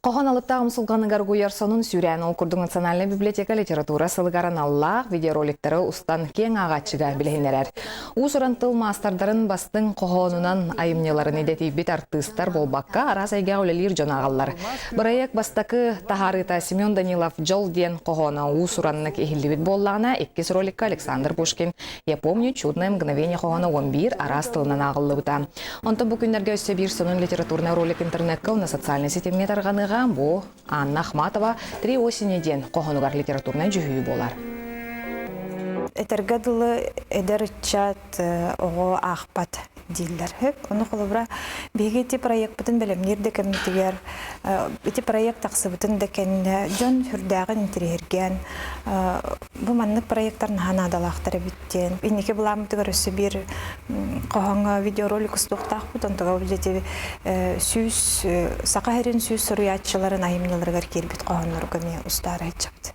Хоһоон алыптаах умсулҕаныгар угуйар сонун сүүрээн ол курдук Национальнай библиотека литература сылыгар аналлаах видеороликтары устан киэҥ ааҕааччыга билиһиннэрэр. Уус-уран тыл маастардарын бастыҥ хоһоонунан айымньыларын идэтийбит артыыстар буолбакка, араас эйгэҕэ үлэлиир дьон ааҕаллар. Бырайыак бастакы таһаарыыта Семен Данилов «Дьол» диэн хоһооно уус-ураннык иһиллибит буоллаҕына, иккис роликка Александр Пушкин «Я помню чудное мгновение» хоһооно 11 араас тылынан ааҕыллыбыта. Онтон бу күннэргэ өссө биир сонун литературнай ролик интернекка уонна социальнай ситимҥэ тарҕаныаҕа. Бу Анна Ахматова «Три осени» диэн хоһоонугар литературнай дьүһүйүү буолар. Этэргэ дылы эдэр ыччат оҕо аахпат дииллэр. Ону холобура биһиги ити проекпытын бэлэмниир да кэммитигэр ити проект тахсыбытын да кэннэ дьон сүрдээҕин интириэһиргээн бу маннык проектар наһаа наадалаахтар эбит диэн. Инники былааммытыгар өссө биир хоһооҥҥо видеоролик устуохтаахпыт. Онтуга ити сүүс саха сирин сүүс суруйааччыларын айымньыларыгар киирбит хоһооннорго эмиэ устаары сылдьабыт.